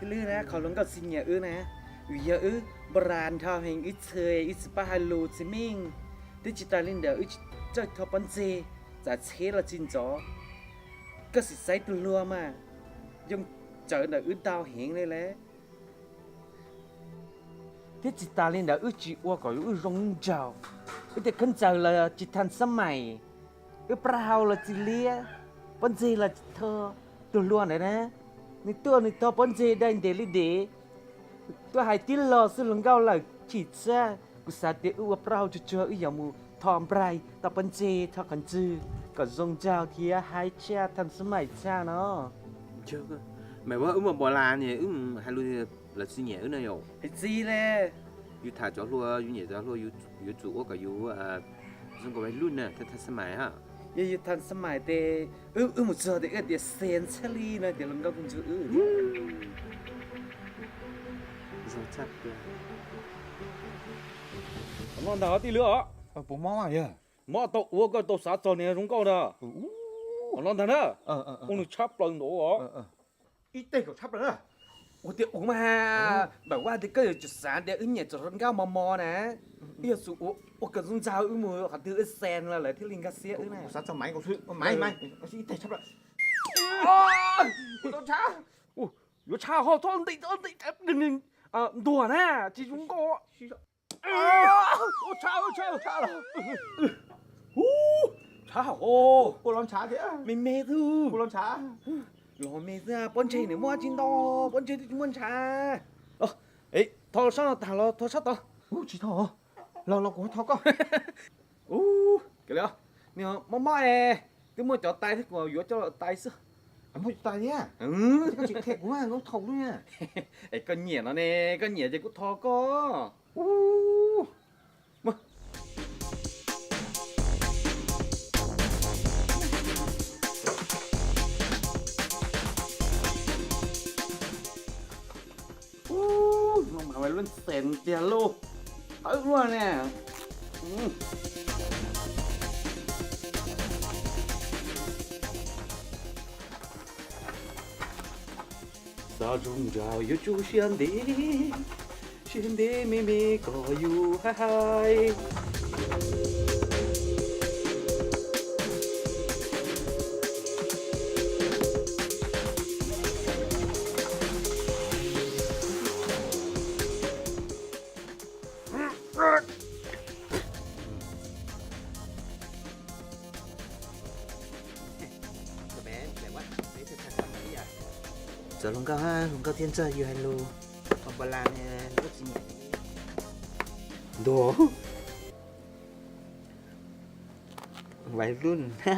Lwj na, qhov hluas nkauj tsis nyiam wb na, vim yog wb npa ras nrho heev, wb txhua wb tsis paub hais lus tsis meej, thiab tsis tas li ntawd wb tsis txawj thau pob ntseg, txav txheb los tsis ntxov. Koj sim xaiv tus hluas mas, yoo tsawv ntawm wb ntau heev li lawm. Thiab tsis tas li ntawd wb tsis ua kom wb zoo nraug, wb tej khaub ncaws los tsis thaj xab mais, wb plaub hau los tsis liab, pob ntseg los tsis thau. Tus hluas ntawd na, nws tuaj nws thau pob ntseg dai ntev li ntev, tuaj hais tib lo xwb hluas nkauj lawm chim txaj. Kuv xav tias wb ua plaub hau tsuag tsuag wb yuav mus thau npraig, thau pob ntseg, thau qhov ntswg kom zoo nraug thiab haib tshaj thaj xab mais tshaj no. Mas wb mus npa ras ne, wb mus hais lus lawv tsis nyiam wb na yom? Hais tsis li. Yus tham cov hluas, yus nyiam cov hluas, yuav tsum ua kom yus zoo nkaus li lwj na, thaj xab mais ha. Yog yus thaj xab mais tes wb mus txog tes wb tias xees txhaj li no tias hluas nkauj kuj ntsuag wb. Zoo tshaj plaws. Qhov no ntag tij lwm os. Puas mob yog? Mob tau ua koj tau xav txog niag zoo nkauj na. Qhov no ntag na. Ua nws tshab plaws nraud os. Ib teg kom tshab plaws na. Ua tias ua mas, ntawm vaj tias koj yuav tsum xav tias wb nyiam txog zoo nkauj mos mos na. Wb yuav tsum ua kom zoo nraug wb mus qhov twg wb xees los lawv thiaj li nkag siab wb na. Xav txog maiv nkaus xwb, maiv maiv, ib teg tshab plaws. Yuav tshab ho txhob nti nti ntuag na tsis zoo nkauj. Tshab, tshab, tshab. Tshab hos. Ua los ntshav thiab. Me me xwb. Ua los ntshav. Los me xwb, pob ntseg nws muaj tsis ntau, pob ntseg twb tsis muaj ntshav. Thau sab no tag los thau sab tod. Tsis thau, los los kuv thau koj. Ua, kawg li, nws mob mob es twb muaj cov tais thiab kuv yuav coj los tais xwb. Muaj cov tais thiab? Koj tsis qhia kuv, koj thau lub na. Es koj nyiam no ne, koj nyiam ces kuv thau koj. Ub, no mas lub xees tiag lauj. Tawv luaj ne. Xav zoo nraug yuav tsum siab ntev, siab ntev me me kom yus hais hais. Cov hluas nkauj, hluas nkauj thiab ntxawg yus hais lus, npau las ne, lub tsis nyiam. Ntuag, vais lub na.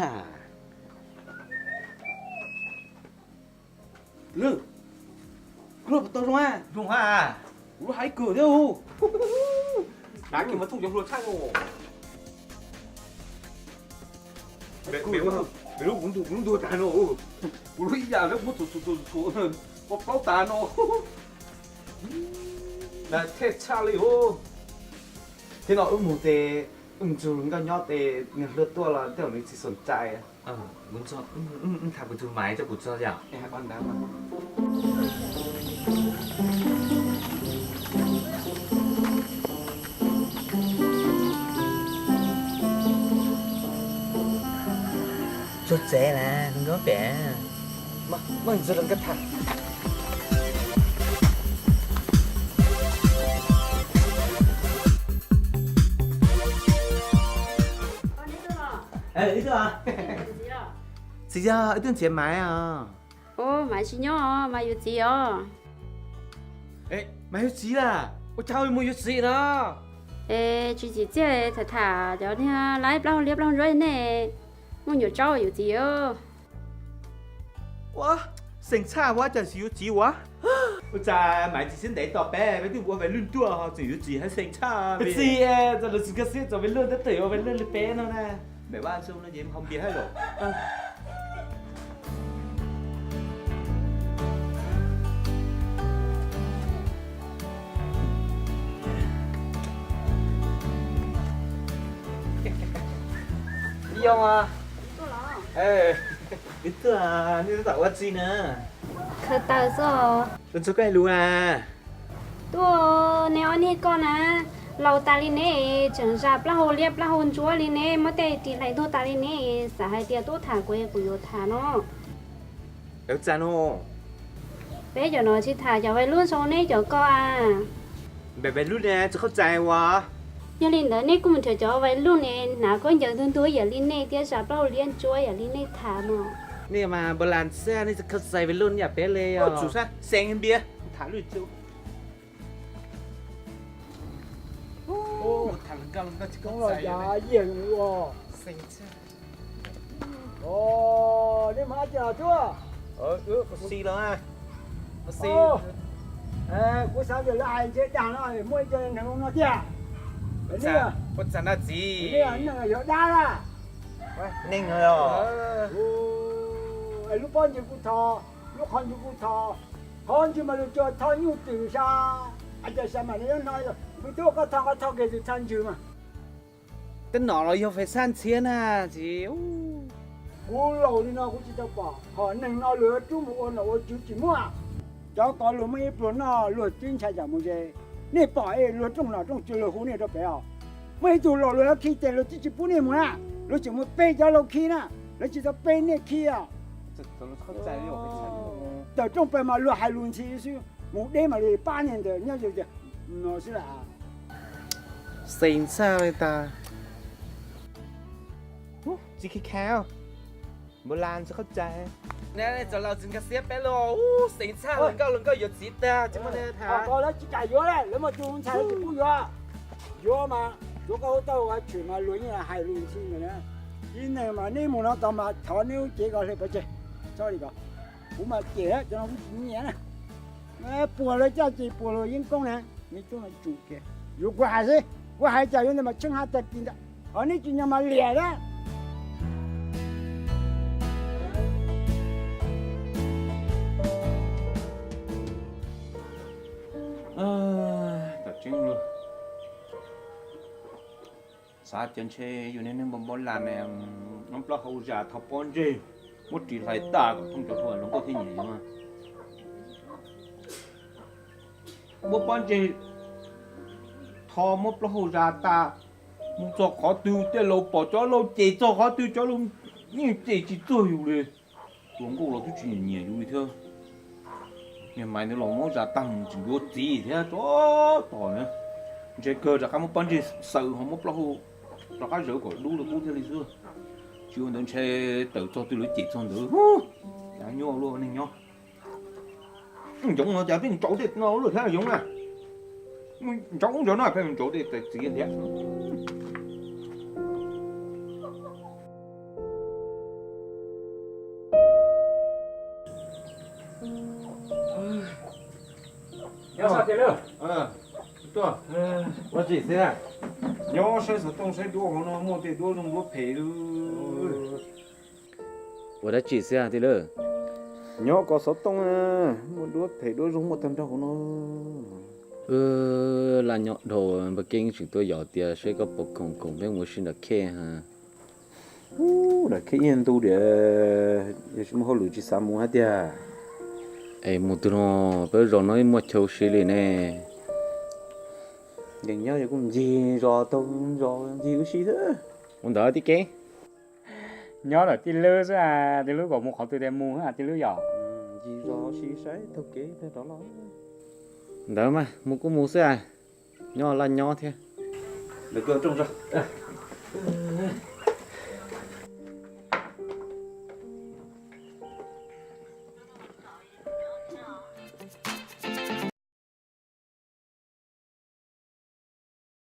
Lwm, koj puas tau zoo a? Zoo a. Kuv lub haib kawg thiab. Hnav kiag mas thooj cov hluas tshaj no. Kuv lub, kuv lub ntuag tag no. Kuv lub ib yam lawv muab txhuam txhuam txhuam txhuam, ua plaub tas no. Nas thej tshaj li os. Thiab no wb mus ces wb mus nrog nkauj nyob ces nws hlua tuaj los tej zaum nws tsis xom cai. Tham kuv tus maiv rau kuv tso yom. Txog tsev lawm, nkauj pem. Muaj ntxuag los nkauj tham. Ib tug, txiv yog ib tug ntxiv maiv os. Maiv tsis nyob, maiv yuav txiv os. Maiv yuav txiv lawm, ua cas mus yuav txiv no? Es tsis txim txiaj tham tham cov niag laib plaub hau liab plaub hau ntsuab nej, muaj nyuam tsaub yuav txiv os. Ua, xeem tshaj ua cas tsis yuav txiv ua. Ua cas maiv tsis siab ntev tos peb, peb twb ua vais lwj tuaj ho tseem yuav txiv hais xeem tshaj. Txiv, txawm lawv tsis nkag siab txog vais lwj tab tom ua vais lwj li peb no na. Maiv vaj zoo no ces haus npias hab los. Ib yoo, ib tuaj, nej tab tom ua tsi na? Khaws taws xwb os. Tus ntxhais koj hais lus a? Tuaj, neb ob niag koj na, laus tas li neb tseem zas plaub hau liab plaub hau ntsuab li, neb muab tej ris hlais ntuag tas li, neb xav hais tias tuaj tham kuv es kuv yuav tham no. Ev txas no. Peb cov no tsis tham cov vais lub zoo neb cov ko a. Npam vais lub ne tsis qhov txais ua. Yog li ntawd nej kuj mus nrhiav cov vais lub ne hnav khaub ncaws ntuag ntuag ib yam li nej thiab zas plaub hau liab ntsuab ib yam li nej tham no. Nej mas npam las xwb nej tsis qhov txais vais lub yam peb li os. Xeev npiav tham lub. Nej mas ab tsi los tuaj? Kuv xav tias lawv hais ntshe dag no muaj ib co neeg no tiag. Neeg yog dab la. Lub pob ntseg kuj tho, lub qhov ntswg kuj tho. Qhov ntswg mas lug tsuas tho nyuj twm sa, cas sa mas nws yuav no, kuv twb ua koj tho koj tho kiag tus tho ntswg mas. Tej no los yog fais xab ntxhiab na, tsis. Kuv laus li no kuv tsis tau pom qhov neeg no luag yuav rub mus ua nom ua tswv tsis muaj. Cov ko luag muaj ib pluag noj luag twb ntshai tsam mus ze. Nej pom es luag rooj nom rooj tswv luag hu nej rau pem os. Muaj ib tug laus luag yuav khi tes luag twb tsis pub nej mus na, luag tseem muaj peb cov laus khi na, lawv tsis tau pe nej khi os. Tawm rooj pem mas luag hais lus ntxhi xwb, mus deb mas luag pab niag ntawd nyob zoo tias no xwb las. Xeev txaj li tas. Txiv khi kha, npam las tsis qhov txais. Txog laus tsis nkag siab peb los, xeev txaj los nkauj los nkauj yuav txiv tag tsis muaj neeg tham. Lawv tsis kam yuav lawm, lawv muaj tus ntxhais tsis pub yuav. Yuav mas yuav koj hu tau ua tshwm mas luag yeej hais lus ntxhi ntawd na. Ib neeg mas neb mus no tod mas thov neb lub cev ko hle pov tseg, txhob li ko. Kuv mas cem cov no kuv tsis nyiam na. Puas lawv caj ces puas luag yeeb koob na. Neb tub no tsum kiag. Yuav kuv hais xwb, kuv hais cas yuav ntawd mas tsheej haj tag kis ntawd, ho neb tsis nyob mas liam na. Tom tseeb lawm, xav tias ntshe yus niag neeg npam npam las ne, muab plaub hau zas tho pob ntseg, muab ris hlais tas kom thooj cov hluas hluas nkauj thiaj nyiam yus. Muab pob ntseg tho muab plaub hau zas tas, mus txog qhov twg tej laus pom cov laus cem txog qhov twg cov laus yeej cem tsis txog yus li. Hluas nkauj los twb tsis nyiam yus li thiab. Niag Maiv ntawd los muab zas tag mus tsis ncuav txiv thiab tso tom na. Ntshe kawg rov qab muab pob ntseg xaws ho muab plaub hau rov qab zawv kom dub li qub thiaj li xwb. Tsis ua ntawd ntshe tawm txog twg lawv cem txog ntawd. Nyuaj luaj neeg nyob. Ntsoov no cas peb ntsaum tej no luaj thiab yoov na. Ntsoov ntsoov no peb ntsaum tej txiv thiab. Ua tsi xwb? Nyob saib xov tooj saib duab hauv no muaj tej duab zoo duab phem. Ua dab tsi xwb tij laug? Nyob ko xov tooj, muaj duab phem duab zoo muaj tag nrho hauv no. Laj nyob dhau, npawg Keeb tseem tuaj yos tias seb koj puas khoom khoom peb mus ua si nram khej ha. Nram khej ib ntu diam, yog tsis muaj hauj lwm tsis xav mus hab tiag. Es mus twg no, peb zos no muaj chaw ua si li ne. Nkees nyob yog kuj ncig zos taug zos ncig ua si xwb. Ua ntawd tij Keeb. Nyob ntawm tij laug xwb, tij laug kom mus qhov twg tias mus tij laug yom. Ncig zos ua si saib taug kev rov los. Ntawd mas mus kuj mus xwb, nyob laj nyob thiab.